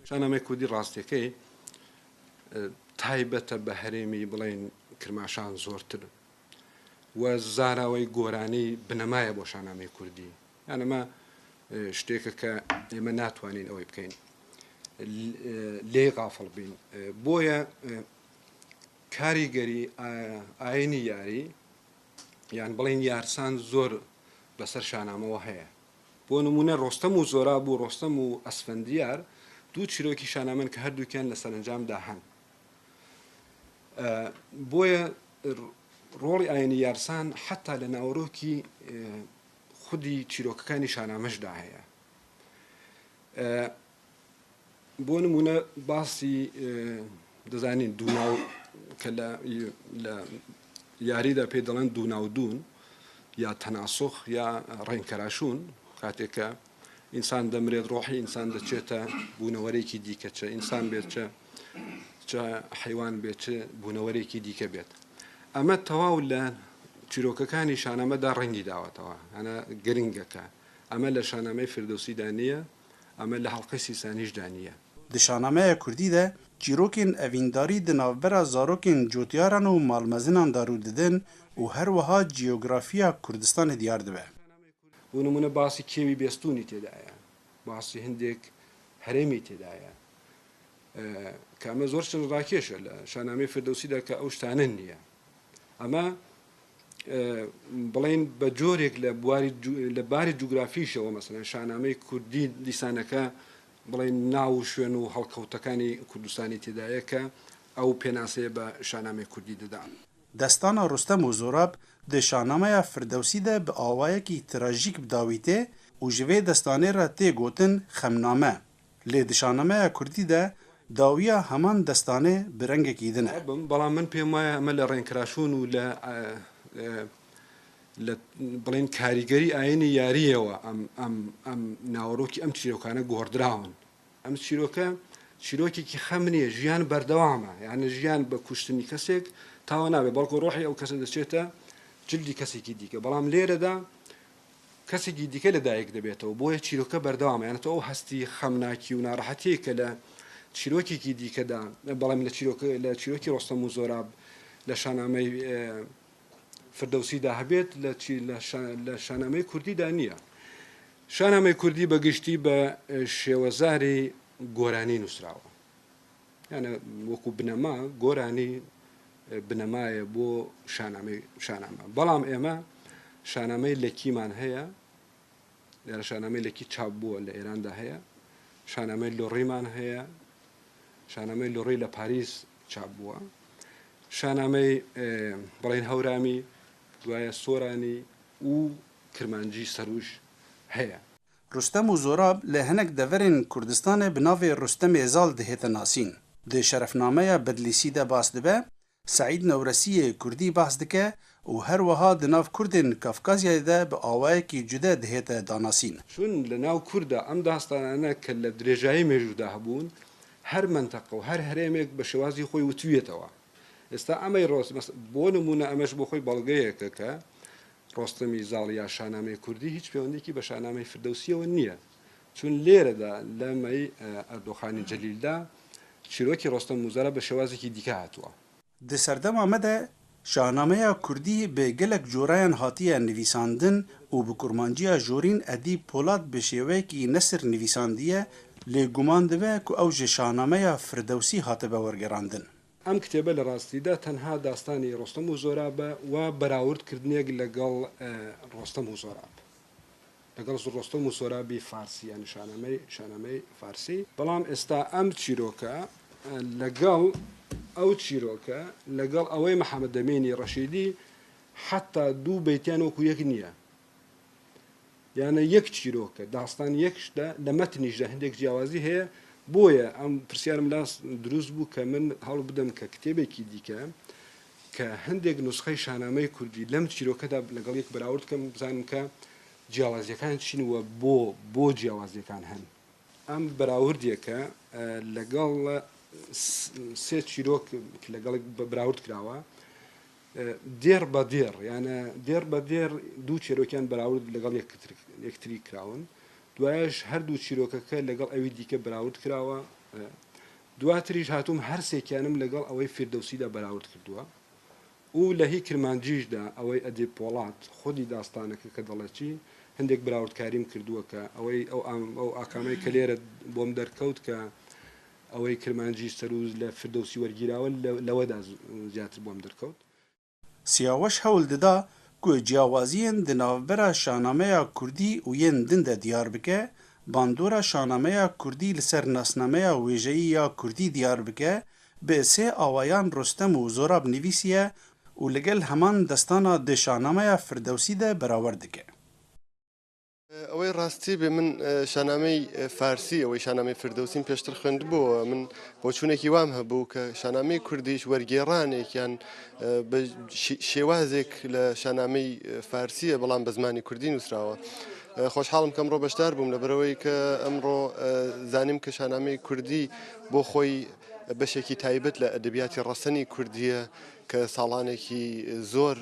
شانامەی کوردی ڕاستیەکەی تایبەتە بە هەرێمی بڵێین کرماشان زۆرتر و زاراوەی گۆرانی بنەمایە بۆ شانامەی کوردی یان ئەمە شتێکە کە ئێمە ناتوانین ئەوەی بکەین لێی غافڵ بین بۆیە کاریگەری ئاینی یاری یان بڵێن یارسان زۆر بەسەر شانامەوە هەیە بۆ نمونە ڕۆستەم و زۆراب و ڕۆستەم و ئەسفەندیار دوو چیرۆکی شانامەن کە هەردووکیان لە سەرەنجامدا هەن بۆیە ڕۆڵی ئاینی یارسان حتا لە ناوەرۆکی خودی چیرۆکەکانی شانامەشدا هەیە. بۆ نمونە باسی دەزانین دووناو کە لە یاریدا پێی دەڵێن دووناودوون یا تەناسخ یا ڕێنکەراشون کاتێک کە ئینسان دەمرێت ڕۆحی ئینسان دەچێتە بوونەوەرێکی دیکە چە ئینسان بێت چە چە حیوان بێت چ بوونەوەرێکی دیکە بێت ئەمە تەواو لە چیرۆکەکانی شانامەدا ڕەنگی داوەتەوە ئەە گرنگەکە ئەمە لە شانامەی فردەوسیدا نییە ئەمە لە هەڵقەی سیسانیشدا نییە. Di şanameya Kurdî de çîrokên evîndarî di navbera zarokên cotyaran û malmezinan de rû didin û her wiha cîografiya Kurdistanê diyar dibe. بۆ نموونە باسی کێوی بێستوونی تێدایە، باسی هەندێک هەرێمی تێدایە کە ئەمە زۆر سەرنجڕاکێشە لە شانامەی فردەوسیدا کە ئەو شتانە نییە. ئەمە بڵێین بە جۆرێک لە بواری لە باری جوگرافیشەوە مەسەلەن شانامەی کوردی دیسانەکە بڵێین ناو و شوێن و هەڵکەوتەکانی کوردستانی تێدایە کە ئەو پێناسەیە بە شانامەی کوردی دەدا. Destana Rustem û Zorab di Şanameya Firdewsî de bi awayekî trajîk bi dawî tê û ji vê destanê re tê gotin xemname. Lê di Şanameya Kurdî de dawiya heman destanê bi rengekî din e. بەڵام من پێم وایە ئەمە لە ڕێنکراشوون و لە لە بڵێین کاریگەری ئاینی یارییەوە ئەم ئەم ئەم ناوەڕۆکی ئەم چیرۆکانە گۆڕدراون. ئەم چیرۆکە چیرۆکێکی خەم نییە، ژیان بەردەوامە، یانە ژیان بە کوشتنی کەسێک تاوا نابێت، بەڵکو ڕۆحی ئەو کەسە دەچێتە جلدی کەسێکی دیکە، بەڵام لێرەدا کەسێکی دیکە لە دایک دەبێتەوە، بۆیە چیرۆکە بەردەوامە، یانە تۆ ئەو هەستی خەمناکی و ناڕەحەتیەی کە لە چیرۆکێکی دیکەدا، بەڵام لە چیرۆک لە چیرۆکی ڕۆستەم و زۆراب لە شانامەی فردەوسیدا هەبێت لە لە شانامەی کوردیدا نییە. شانامەی کوردی بە گشتی بە شێوەزاری گۆرانی نووسراوە. یانە وەکو بنەما گۆرانی بنەمایە بۆ شانامەی شانامە. بەڵام ئێمە شانامەی لەکیمان هەیە، لێرە شانامەی لەکی چاپ بووە لە ئێراندا هەیە، شانامەی لۆڕیمان هەیە، شانامەی لۆڕی لە پاریس چاپ بووە، شانامەی بڵێن هەورامی، دوایە سۆرانی و کرمانجی سەرووش هەیە. Rustem û Zorab li hinek deverên Kurdistanê bi navê Rustemê Zal dihête nasîn. Di Şerefnameya Bedlîsî de bas dibe, Seîd Newresiyê Kurdî behs dike û her wiha di nav Kurdên Kafkasyayê de bi awayekî cude dihête danasîn. چون لە ناو کورددا ئەم داستانانە کە لە درێژایی مێژوودا هەبوون، هەر مەنتەقە و هەر هەرێمێک بە شێوازی خۆی وتوویەتەوە. ئێستا ئەمەی ڕۆست بۆ نموونە ئەمەش بۆ خۆی بەڵگەیەکە کە ڕۆستەمی زاڵ یا شانامەی کوردی هیچ پەیوەندیەکی بە شانامەی فردەوسیەوە نییە، چون لێرەدا لە مەی ئەردۆخانی جەلیلدا چیرۆکی ڕۆستەم موزارا بە شێوازێکی دیکە هاتووە. Di serdema me de Şahnameya Kurdî bi gelek coreyan hatiye nivîsandin û bi kurmanciya jorîn Edîb Polat bi şêweyekî nesir nivîsandiye lê guman dibe ku ew ji Şahnameya Firdewsî hatibe wergerandin. ئەم کتێبە لە ڕاستیدا تەنها داستانی ڕۆستەم و زۆرابە و بەراورد کردنێک لەگەڵ ڕۆستەم و زۆراب لەگەڵ ڕۆستەم و سۆرابی فارسی یانی شانامەی شانامەی فارسی بەڵام ئێستا ئەم چیرۆکە لەگەڵ ئەو چیرۆکە لەگەڵ ئەوەی محەمەدەمینی ڕەشیدی حەتا دوو بەیتیان وەکو یەک نییە یانە یەک چیرۆکە، داستان یەک شتە، لە مەتنیشدا هەندێک جیاوازی هەیە، بۆیە ئەم پرسیارم لا دروست بوو کە من هەوڵ بدەم کە کتێبێکی دیکە کە هەندێک نوسخەی شانامەی کوردی لەم چیرۆکەدا لەگەڵ یەک بەراورد بکەم بزانم کە جیاوازیەکان چین و بۆ بۆ جیاوازیەکان هەن. ئەم بەراوردێکە لەگەڵ سێ چیرۆک لەگەڵ بەراورد کراوە دێڕ بە دێڕ یانە دێڕ بە دێڕ دوو چێرۆکیان بەراورد لەگەڵ یەکتری کراون دوایش هەردوو چیرۆکەکە لەگەڵ ئەوی دیکە بەراورد کراوە. دواتریش هاتووم هەرسێکیانم لەگەڵ ئەوەی فیردەوسیدا بەراورد کردووە و لە هی کرمانجیشدا ئەوەی ئەدیب پۆڵات خودی داستانەکە کە دەڵێ چی، هەندێک براوردکاریم کردووە کە ئەوەی ئەو ئەو ئاکامەی کە لێرە بۆم دەرکەوت کە ئەوەی کرمانجی سەروو لە فردەوسی وەرگیراوە لەوەدا زیاتر بۆم دەرکەوت. سیاوەش هەول دida ku ciyawaziyên di navbera şanameya kurdî û yên din de diyar bike, bandora şanameya kurdî li ser nasnameya wêjeyî ya kurdî diyar bike, bi sê awayan Rostem û Zorab nivîsiye û li gel heman destana di şanameya Firdewsî de berawerd dike. ئەوەی ڕاستی بێ من شانامەی فارسی ئەوەی شانامەی فردەوسیم پێشتر خوێندبووەوە من بۆچوونێکی وام هەبوو کە شانامەی کوردیش وەرگێڕانێکیان بە شێوازێک لە شانامەی فارسیە بەڵام بە زمانی کوردی نووسراوە. خۆشحاڵم کە ئەمڕۆ بەشدار بووم لەبەرەوەی کە ئەمڕۆ زانیم کە شانامەی کوردی بۆ خۆی بەشێکی تایبەت لە ئەدەبیاتی ڕەسەنی کوردیە کە ساڵانێکی زۆر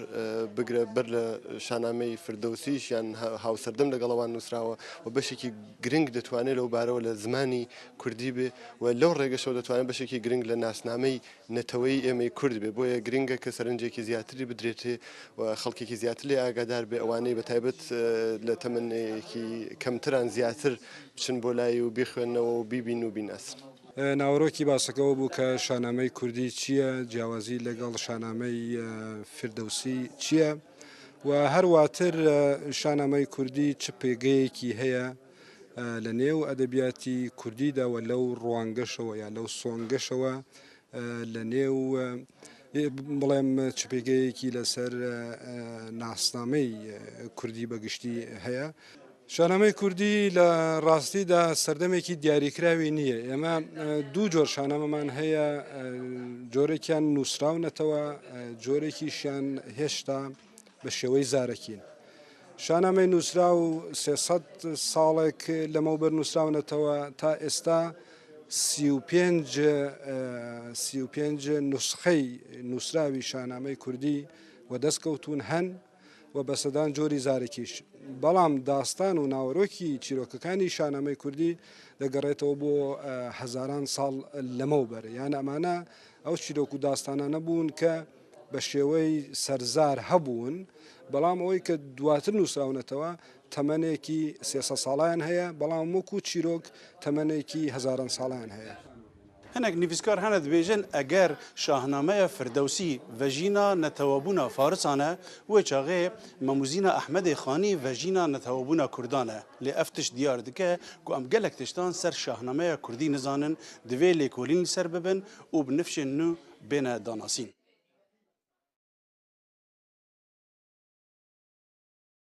بگرە بەر لە شانامەی فردەوسیش یان هاوسەردەم لەگەڵ ئەوان نووسراوە و بەشێکی گرنگ دەتوانێت لەو بارەوە لە زمانی کوردی بێ و لەو ڕێگەشەوە دەتوانێت بەشێکی گرنگ لە ناسنامەی نەتەوەی ئێمەی کورد بێ بۆیە گرنگە کە سەرنجێکی زیاتری بدرێتێ و خەڵکێکی زیاتر لێ ئاگادار بێ ئەوانەی بە تایبەت لە تەمەنێکی کەمتران زیاتر بچن بۆ لای و بیخوێنەوە و بیبین و بیناسن. ناوەرۆکی باسەکە ئەوە بوو کە شانامەی کوردی چییە، جیاوازی لەگەڵ شانامەی فردەوسی چییە و هەرواتر شانامەی کوردی چ پێگەیەکی هەیە لە نێو ئەدەبیاتی کوردیدا و لەو ڕوانگەشەوە یا لەو سۆنگەشەوە لە نێو بڵێم چ پێگەیەکی لەسەر ناسنامەی کوردی بەگشتی هەیە. شانامەی کوردی لە ڕاستیدا سەردەمێکی دیاریکراوی نییە. ئێمە دوو جۆر شانامەمان هەیە، جۆرێکیان نووسراونەتەوە، جۆرێکیشیان هێشتا بە شێوەی زارەکین. شانامەی نووسراو 300 ساڵێک لەمەوبەر نووسراونەتەوە تا ئێستا 35 35 نوسخەی نووسراوی شانامەی کوردی وەدەست کەوتوون هەن. و بە سەدان جۆری زارەکیش. بەڵام داستان و ناوەرۆکی چیرۆکەکانی شانامەی کوردی دەگەڕێتەوە بۆ هەزاران ساڵ لەمەوبەر. یان ئەمانە ئەو چیرۆک و داستانانە بوون کە بە شێوەی سەرزار هەبوون، بەڵام ئەوەی کە دواتر نووسراونەتەوە تەمەنێکی 300 ساڵیان هەیە، بەڵام وەکو چیرۆک تەمەنێکی هەزاران ساڵیان هەیە. Hinek nivîskar hene dibêjin eger Şahnameya Firdewsî vejîna netewebûna Farisan e, wê çaxê Memûzîna Ehmedê Xanî vejîna netewebûna Kurdan e. Lê ev tişt diyar dike ku em gelek tiştan ser Şahnameya Kurdî nizanin, divê lêkolîn li ser bibin û bi nifşên nû bêne danasîn.